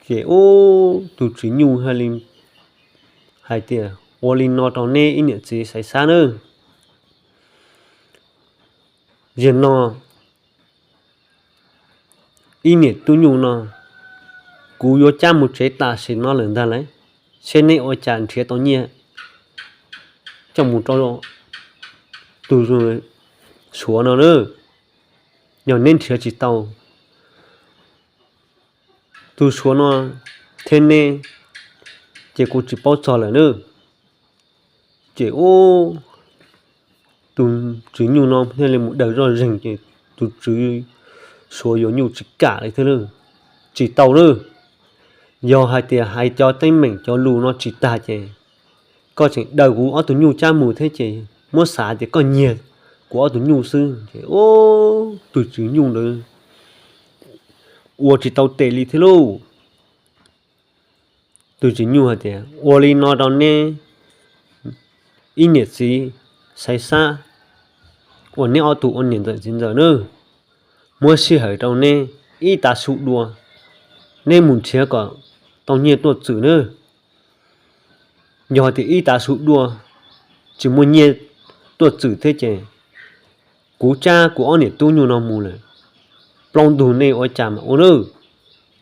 Ces ub, tus tswv nyuj thiaj li hais tias, ua li no rau neb ib niam txiv Xaiv Xab nawb. Zaum no ib niam tub nyuj no kuv yuav cab mus tsev tam sim no lawm ntag lauj, seb neb ua cas nrhiav tau nyiaj coj mus rau tus Suav no na. Yog neb nrhiav tsis tau tus Suav no thiab neb, ces kuv tsis paub txog lawm na. Ces ub, tus tswv nyuj no thiaj li mus daws zoj zeeg ces tus tswv Suav yuav nyuj tsis kam li thiab lawm, tsis tau lawm. Yog hais tias hais cov teeb meem cov lus no tsis tag ces koj tseem daws kuv ob tug nyuj cab mus thiab ces muab xav tias koj nyiag kuv ob tug nyuj xwb. Tus tswv nyuj ntawd ua tsis tau tes li thiab lauj. Tus tswv nyuj hais tias, ua li no rau neb ib niam txiv Xaiv Xab uas neb ob tug ua niam ntxawm txiv ntxawm nawb, muab sij hawm rau neb ib tav su dua, neb mus nrhiav kom tau nyiaj tuaj txwm nawb. Yog tias ib tav su dua tsis muaj nyiaj tuaj txwm thiab ces kuv cab kuv ob niam tub nyuj no mus lawm, plaub ntug nej ua cas mas ua nawb.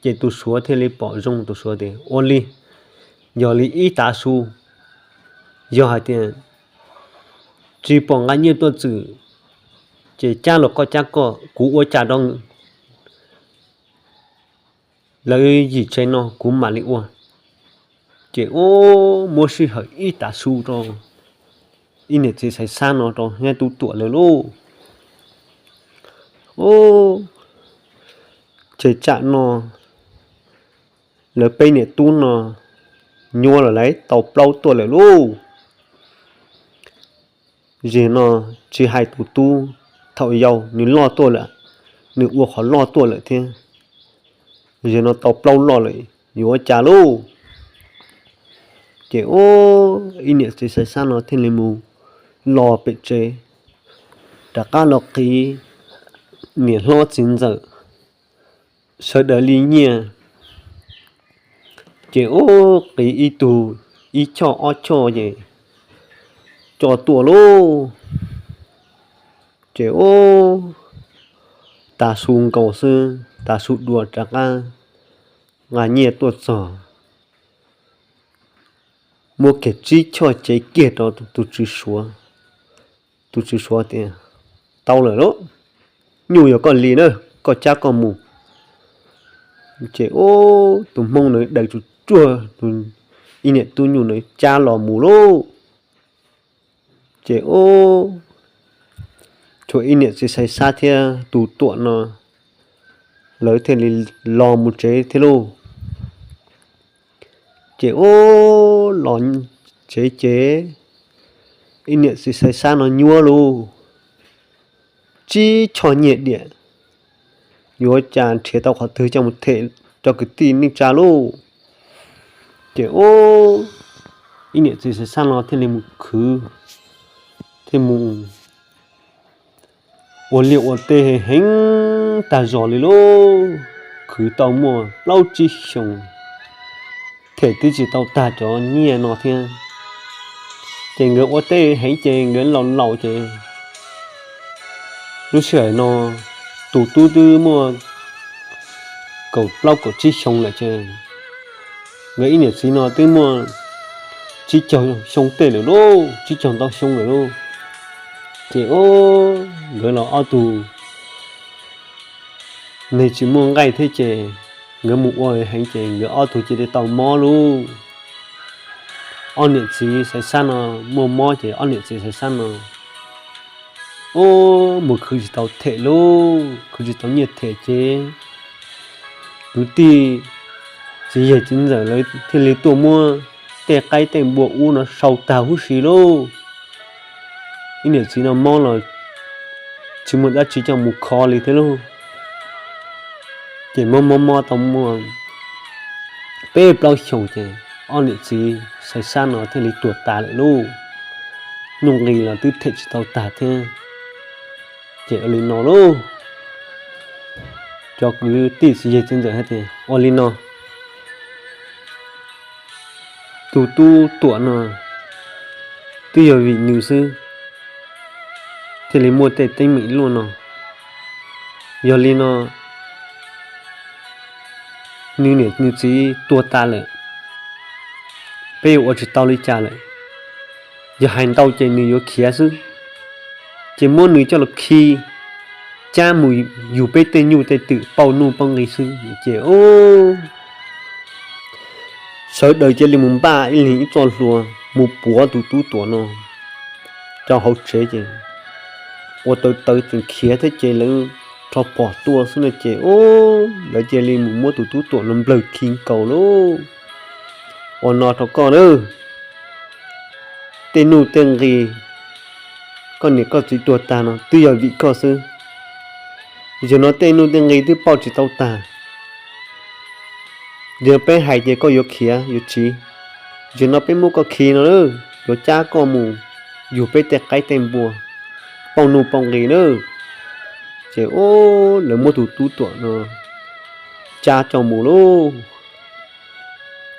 Ces tus Suav thiaj li pom zoo, tus Suav tias, ua li, yog li ib tav su, yog hais tias tsis pom nqa nyiaj tuaj txwm ces cab los koj cab koj, kuv ua cas rau lawv yim tsev no kuv mam li ua. Ces ua muab sij hawm ib tav su rau ib niam txiv Xaiv Xab no rau Tub Tuam lawv lauj. Ces tsam no lawv peb niam tub no nyuaj los lawv tau plaub tuaj lawm lauj. Zim no tsis hais tus tub thaum yau nws loj tuaj lawm, nws ua qhov loj tuaj lawm thiab. Zim no tau plaub loj lawm, yuav ua cas lauj? Ces ua ib niam txiv Xaiv Xab no thiaj li mus los pem tsev, rov qab los qiv niam hlob txiv ntxawm sawv daws li nyiaj. Ces ua qiv ib tug ib choj ob choj ces coj tuaj lauj. Ces ua tav su nkaus xwb, tav su dua rov qab nqa nyiaj tuaj txog, muab kiag tsib choj cev kiag rau tus tswv Suav. Tus tswv Suav tias, tau lawm lauj, nyuj yog koj li na, koj cab koj mus. Ces ua tus Hmoob ntawd daws tsuj tsuag tus ib niam tub nyuj ntawd cab los mus lauj. Ces ua tshuav ib niam txiv Xaiv Xab thiab tus Tuam no lawv thiaj li los mus tsev thiab lauj. Ces ua los tsev ces ib niam txiv Xaiv Xab no nyuaj lauj, tsib choj nyiaj diam, yuav cas nrhiav tau qhov twg coj mus them rau kwv tij neej tsa lauj. Ces ua ib niam txiv Xaiv Xab no thiaj li mus khwv, thiaj mus ua liaj ua teb heev tag zog li lauj. Khwv tau muaj plaub tsib xyoos, them twb tsis tau tag cov nyiaj no thiab. Ces nkawd ua teb heev ces nkawd laus laus ces lub sij hawm no tus tub twb muaj kaum plaub kaum tsib xyoo lawm ces nkawd ib niam txiv no twb muaj tsib caug xyoo tej lawm lauj, tsib caug ntau xyoo lawm lauj. Ces ua nkawd los ob tug neeg tsis muaj nqaij thiab ces nkawd mus ua heev ces nkawd ob tug cia li tau mob lauj. Ob niam txiv Xaiv Xab no muaj mob ces ob niam txiv Xaiv Xab no ua mus khwv tsis tau them lauj, khwv tsis tau nyiaj them ces kwv tij txiv yawg txiv ntxawm lawv thiaj li tuaj muab tej qaib tej npua ub no sau tag huv si lauj. Ib niam txiv no mob los tsis muaj dab tsi coj mus kho li thiab lauj. Ces mob mob mob tau muaj peb plaub xyoos ces ob niam txiv Xaiv Xab no thiaj li tuag tas lawm lauj. Nuj nqis los twb them tsis tau tag thiab. Ces ua li no lauj, cov kwv tij txiv yawg txiv ntxawm hais tias ua li no, tus tub Tuam no twb yog vim nws xwb thiaj li muaj tej teeb meem luaj no. Yog li no, nws niam nws txiv tuag tas lawm, peb yuav ua tsis tau li cas lawm. Yog hais ntau ces nws yuav khiav xwb, ces muab nws coj los khi cab mus yug peb tej nyuj tej twm pauj nuj pauj nqi xwb ces sawv daws cia li mus npaj ib leeg ib txoj hlua mus puav tus tub Tuam no rau hauv tsev ces ua tawv tawv tseem khiav thiab ces lawv rho pom tuaj xwb no ces ub, lawv cia li mus muab tus tub tuam no nplawg khi nkaus lauj. Ua no rau koj nawb, tej nuj tej nqi koj niam koj txiv tuag tag no twb yog vim koj xwb. Zaum no tej nuj tej nqi twb pauj tsis tau tag. Yog peb hais ces koj yuav khiav yuav tsiv, zaum no peb muab koj khi no, yuav cab koj mus yug peb tej qaib tej npua, pauj nuj pauj nqi na. Ces ub, lawv muab tus tub tuam no cab coj mus lauj,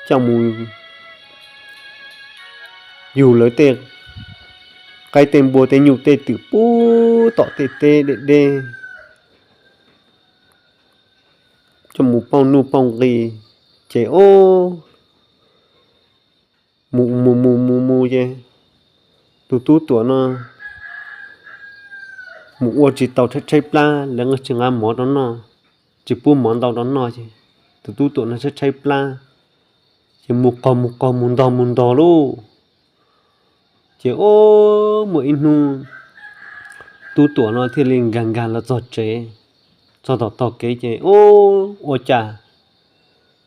coj mus yug lawv tej qaib tej npua tej nyuj tej twm puag tom tej teb deb deb, coj mus pauj nuj pauj nqi. Ces ub, mus mus mus mus mus ces tus tub tuam no mus ua tsis tau, tshaib tshaib plab, lawv tsis nqa mov rau noj, tsis pub mov ntau rau noj ces tus tub tuam no tshaib tshaib plab, ces mus qog mus qog mus ntog mus ntog lauj. Ces ub, muaj ib hnub tub tuam no thiaj li nkag nkag los txog tsev, txog tom tog kev ces ub, ua cas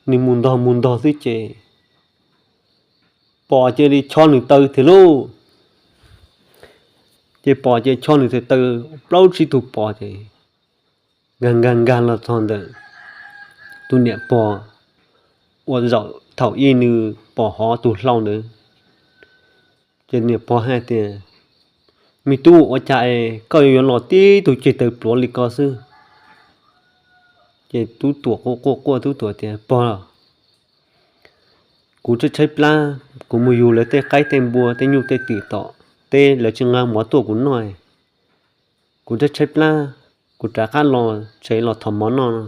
nws mus ntog mus ntog xwb ces Pos cia li chob nws taw thiab lauj. Ces Pos cia li chob nws taw, plaub tsib tug Pos ces nkag nkag nkag los txog ntawm tus niam pog uas zaum thaum ub nws pom hov tus hlau ntawd. Ces niam pog hais tias, me tub, ua cas es koj yuav los tib tug ceg taw pluav li ko xwb? Ces tub tuam quaj quaj quaj, tub tuam tias, pog, kuv tshaib tshaib plab, kuv mus yug lawv tej qaib tej npua tej nyuj tej twm tom teb, lawv tsis nqa mov tuaj kuv noj. Kuv tshaib tshaib plab, kuv rov qab los tsev los thov mov noj no.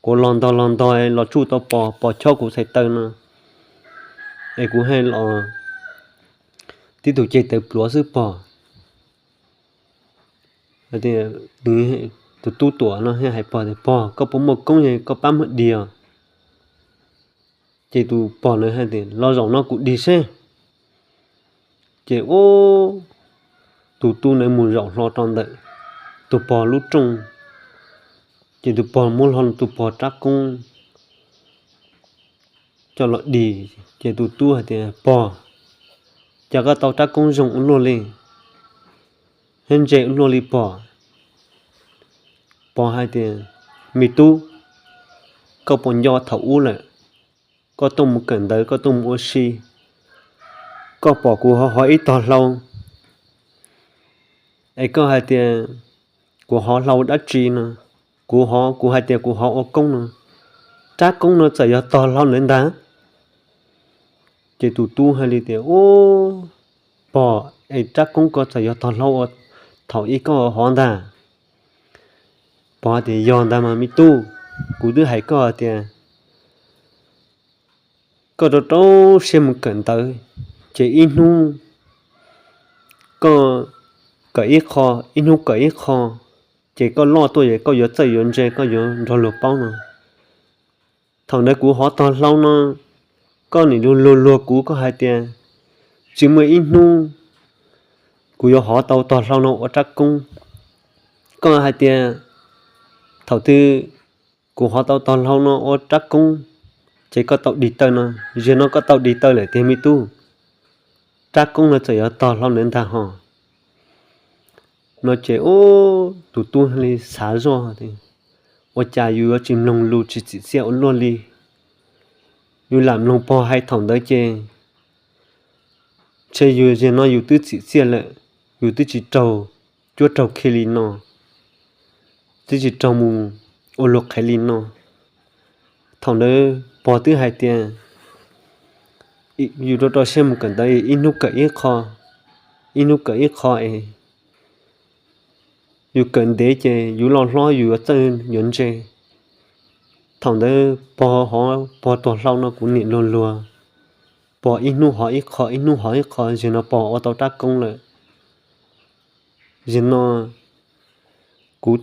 Kuv los ntog los ntog los tsuj tau Pos, Pos chob kuv txhais taw no, es kuv hais los tib tug ceg taw pluav xwb pog. Tus tub tuam no hais pog tias, pog, koj puas muaj koob es koj pab muab dig os? Ces tus pog ntawd hais tias, los zaum no kuv dig seb. Ces ub, tus tub ntawd mus zaum hlo rau ntawm tus pog lub rooj. Ces tus pog muab hlo tus pog rab koob coj los dig. Ces tus tub hais tias, pog, cas koj tau rab koob zoo ua luaj li, thiab ntse ua luaj li pog? Pog hais tias, me tub, koj puas nco thaum ub lawm, koj tuaj mus kawm ntawv, koj tuaj mus ua si, koj pom kuv hov hov ib tog hlau, es koj hais tias kuv hov hlau dab tsi no? Kuv hov, kuv hais tias kuv hov ua koob no, rab koob no txawm yog tog hlau ntawd ntag. Ces tus tub hais li tias, ub, pog, es rab koob ko txawm yog tog hlau ua thaum ub koj hov ntag? Pog tias, yog ntag mas me tub, kuv twb hais koj tias koj rau rau siab mus kawm ntawv, ces ib hnub koj kawm ib qho, ib hnub kawm ib qho, ces koj loj tuaj es koj yuav txawj yuav ntse, koj yuav nrog luag paub no. Thaum ntawd kuv hov tog hlau no, koj nim luag luag kuv, koj hais tias tsis muaj ib hnub kuv yuav hov tau tog hlau no ua rab koob. Koj hais tias thaum twg kuv hov tau tog hlau no ua rab koob, ces koj tau dig taw no. Zaum no koj tau dig taw lawm tiag me tub, rab koob no txawm yog tog hlau ntawd ntag hos. No ces ub, tus tub li xav zoj, ua cas yus yuav tsis mloog lus tsis txim txiaj ua luaj li. Yus lam mloog pog hais thaum ntawd ces ntshe yus zaum no yus twb txim txiaj lawm, yus twb tsis raug cuab raug khi li no, twb tsis raug mus ua luag qhev li no. Thaum ntawd pog twb hais tias yus rau rau siab mus kawm ntawv, ib hnub kawm ib qho, ib hnub kawm ib qho es yus kawm ntev ces yus loj hlob yus yuav txawj yuav ntse. Thaum ntawd pog hov, pog tog hlau no kuv nim luag luag, pog ib hnub hov ib qho, ib hnub hov ib qho, zaum no pog ua tau rab koob lawm. Zaum no kuv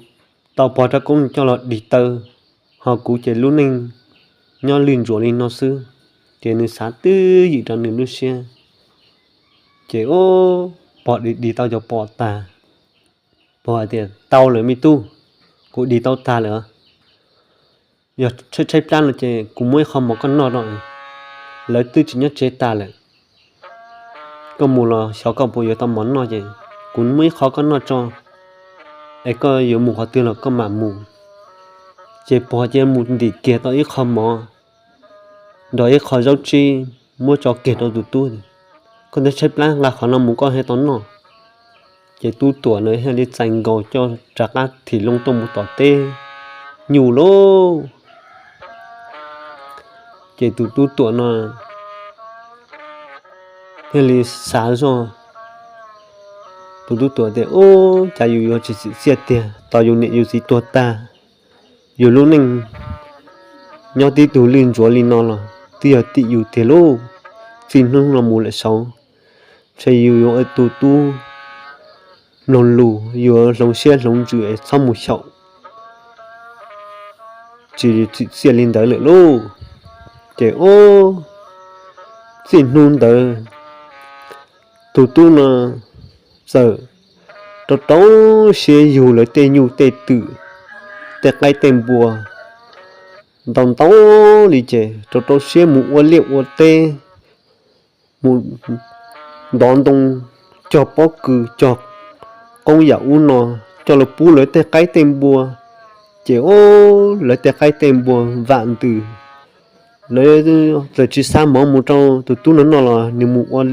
tau pog rab koob coj los dig taw, ho kuv ces lub neej nyob lwj ntsuav li no xwb. Ces nws xav twj ywm rau nws lub siab. Ces ub, pog dig dig tau cov pos tag, pog hais tias, tau lawm me tub, kuv dig tau tag lawm. Yog tshaib tshaib plab no ces kuv muab ib qho mov koj noj tso. Lawv twb tsis nyob tsev tas lawm, koj mus los xyov koj puas yuav tau mov noj ces kuv muab ib qho koj noj tso, es koj yuav mus qhov twg los koj mam mus. Ces pog cia li mus ntim kiag tau ib qho mov nrog ib qho zaub tsib muab tso kiag rau tus tub. Koj twb tshaib plab, nqa qhov no mus koj thiaj tau noj. Ces tub Tuam na thiaj li txais nkaus coj rov qab thim loo tuaj mus tom teb nyuj lauj. Ces tus tub Tuam no thiaj li xav zoj, tus tub Tuam tias, Ub, cas yus yuav tsis txim txiaj tiag, tos yus niam yus txiv tuag tag, yus lub neej nyob tib tug lwj ntsuav li no los twb yog tim yus tiag lauj. Txij hnub no mus lawm saud, ntshe yus yuav ua tus tub mloog lus, yuav hloov siab hloov ntsws es txhob mus xyaum, tsis txim txiaj li ntawd lawm lauj. Ces ub, txij hnub ntawd tus tub no txawm rau rau siab yug lawv tej nyuj tej twm, tej qaib tej npua ntau ntau li, ces rau rau siab mus ua liaj ua teb, mus ntov ntoo, cog pob kws, cog qoob yam ub no coj los pub lawv tej qaib tej npua. Ces ub, lawv tej qaib tej npua vam ntws, lawv txawm tsis xa mov mus rau tus tub no noj los nws mus ua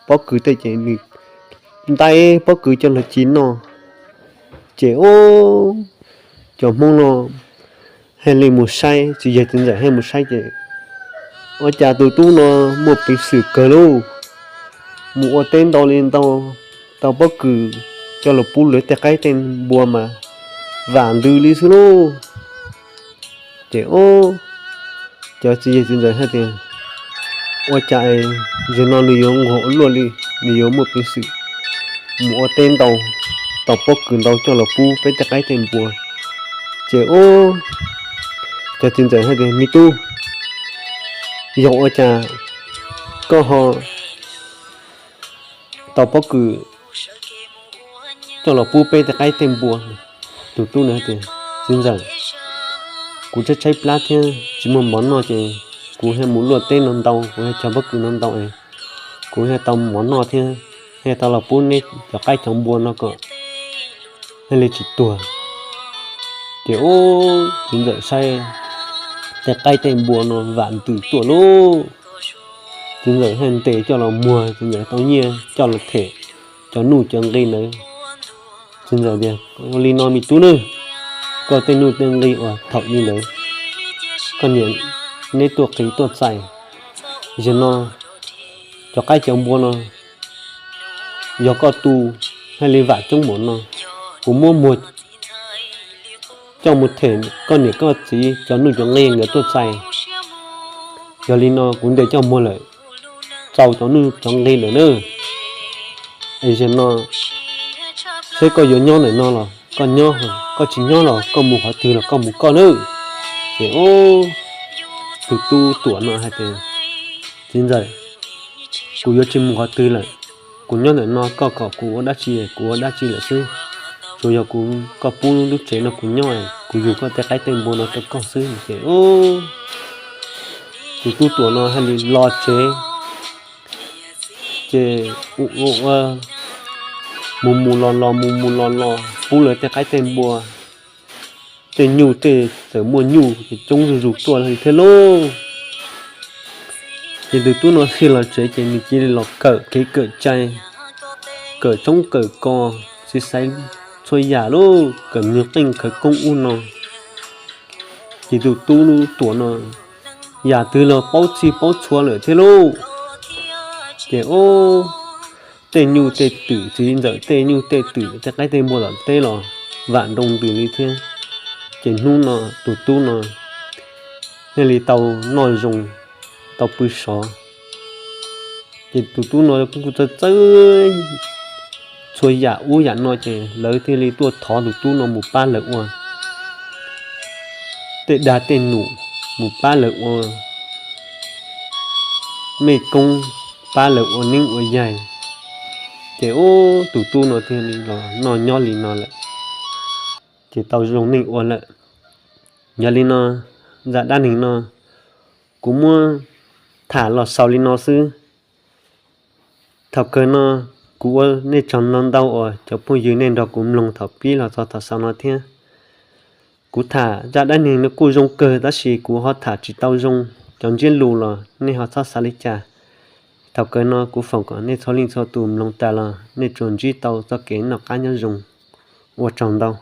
pob kws tej ces nws ntaus pob kws coj los ci noj. Ces ub, cov Hmoob no thiaj li mus saib, txiv yawg txiv ntxawm thiaj mus saib ces ua cas tus tub no muaj peev xwm kawg lauj, mus ua teb ntau li ntau, tau pob kws coj los pub lawv tej qaib tej npua mas vam ntws li xwb lauj. Ces ub, cov txiv yawg txiv ntxawm hais tias, Ua cas zaum no nws yuav nquag ua luaj li, nws yuav muaj peev xwm mus ua teb ntau, tau pob kws ntau coj los pub peb tej qaib tej npua? Ces ub, cov txiv ntxawm hais tias, Me tub, yog ua cas koj ho tau pob kws coj los pub peb tej qaib tej npua? Tus tub no tias, Txiv ntxawm, kuv tshaib tshaib plab thiab tsis muaj mov noj ces kuv thiaj mus luaj teb no ntau, kuv thiaj cog pob kws no ntau es kuv thiaj tau mov noj thiab thiaj tau los pub neb cov qaib cov npua no kom neb li tsis tuag. Ces ub, txiv ntxawm saib tej qaib tej npua no vam ntws tuaj lauj. Txiv ntxawm thiaj ntes coj los muag, txiv ntxawm tau nyiaj coj los them cov nuj cov nqi ntawd. Txiv ntxawm tias, Ua li no me tub nawb, koj tej nuj tej nqi uas thaum ub ntawd koj niam neb tuaj qiv tuaj txais, zaum no cov qaib cov npua no yog koj tu, thiaj li vam coob npaum no. Kuv muab muag coj mus them koj niam koj txiv cov nuj cov nqi nkawd tuaj txais. Yog li no kuv ntes coj muag lawm, txaus cov nuj cov nqi lawm na. Es zaum no seb koj yuav nyob ntawm no los koj nyob, koj tsis nyob los koj mus qhov twg los koj mus koj nawb. Ces ub, tus tub Tuam no hais tias, Txiv ntxawm, kuv yuav tsis mus qhov twg lawm. Kuv nyob ntawm no koj kom kuv ua dab tsi kuv ua dab tsi lawm xwb. Tsuas yog kuv, koj pub lub tsev no kuv nyob, kuv yug koj tej qaib tej npua no rau koj xwb. Ces ub, tus tub Tuam no thiaj li los tsev, ces ua ua ua, mus mus los los mus mus los los pub lawv tej qaib tej npua, tej nyuj tej txawm muaj nyuj ces coob zuj zus tuaj li thiab lauj. Ces tus tub no thiaj los tsev ces nws cia li los kawm kev kawm cai, kawm tshoob kawm kos, xaiv xaiv txhua yam lauj, kawm nws qeej khawv koob ub no. Ces tus tub Tuam no yam twg los paub txhij paub txhua lawm thiab lauj. Ces ub, tej nyuj tej twm, txiv ntxawm tej nyuj tej twm tej qaib tej npua tom teb los vam nroo ntws li thiab. Ces hnub no tus tub no thiaj li tau noj zoo, tau pw sov. Ces tus tub no kuj txawj txawj txhua yam ub yam no ces lawv thiaj li tuaj thov tus tub no mus pab lawv ua tej dag tej num, mus pab lawv ua mej koob, pab lawv ua neeb ua yaig. Ces ub, tus tub no thiaj li los noj nyob li no lawm. ces tau zoo neej ua lawm. Yog li no, zaj dab neeg no kuv muab tham los xaus li no xwb. Thaum kawg no kuv ua nej tsaug ntau ntau uas cov phooj ywg nej nrog kuv mloog thaum pib los txog thaum xaus no thiab. Kuv tham zaj dab neeg no kuj zoo kawg tab sis kuv ho tham tsis tau zoo, cov ntsiab lus los nej ho txhob xav li cas. Thaum kawg no kuv foom kom nej txhua leej txhua tus mloog tas los nej tsuas ntsib tau txoj kev noj qab nyob zoo. Ua tsaug ntau.